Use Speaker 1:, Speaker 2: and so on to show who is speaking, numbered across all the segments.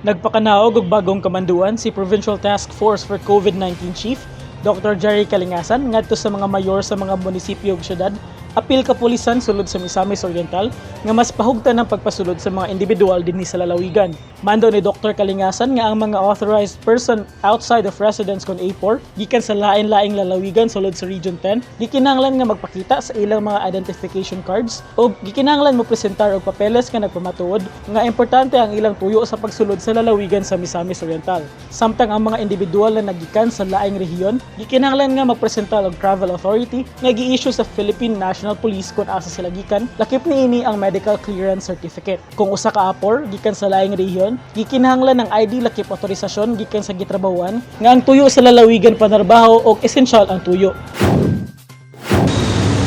Speaker 1: Nagpakanaog og bagong kamanduan si Provincial Task Force for COVID-19 Chief Dr. Jerry Calingasan ngadto sa mga mayor sa mga munisipyo ug syudad apil kapulisan sulod sa Misamis Oriental nga mas pahugtan ang pagpasulod sa mga individual dinhi sa lalawigan. Mando ni Dr. Calingasan nga ang mga authorized person outside of residence kon A4 gikan sa lain-laing lalawigan sulod sa Region 10 gikinahanglan nga magpakita sa ilang mga identification cards o gikinahanglan mo presentar og papeles nga nagpamatuod nga importante ang ilang tuyo sa pagsulod sa lalawigan sa Misamis Oriental. Samtang ang mga individual na nagikan sa laing rehiyon gikinahanglan nga magpresentar og travel authority nga gi-issue sa Philippine National Police kung asa sila gikan, lakip niini ang medical clearance certificate. Kung usa ka apor gikan sa laing rehiyon, gikinahanglan ng ID lakip otorisasyon gikan sa gitrabahuan nga ang tuyo sa lalawigan panarbaho og esensyal ang tuyo.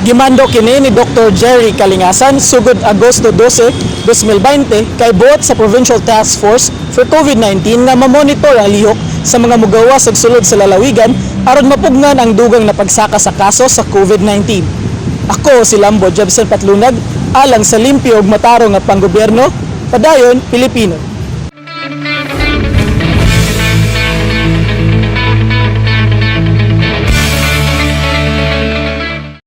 Speaker 1: Gimando kini ni Dr. Jerry Calingasan sugod Agosto 12, 2020 kay buot sa Provincial Task Force for COVID-19 nga mamonitor ang lihok sa mga mugawas ug sulod sa lalawigan aron mapugnan ang dugang na pagsaka sa kaso sa COVID-19. Ako si Lambo Jebson Patlunag alang sa limpyo ug matarong nga panggobyerno, padayon Pilipino.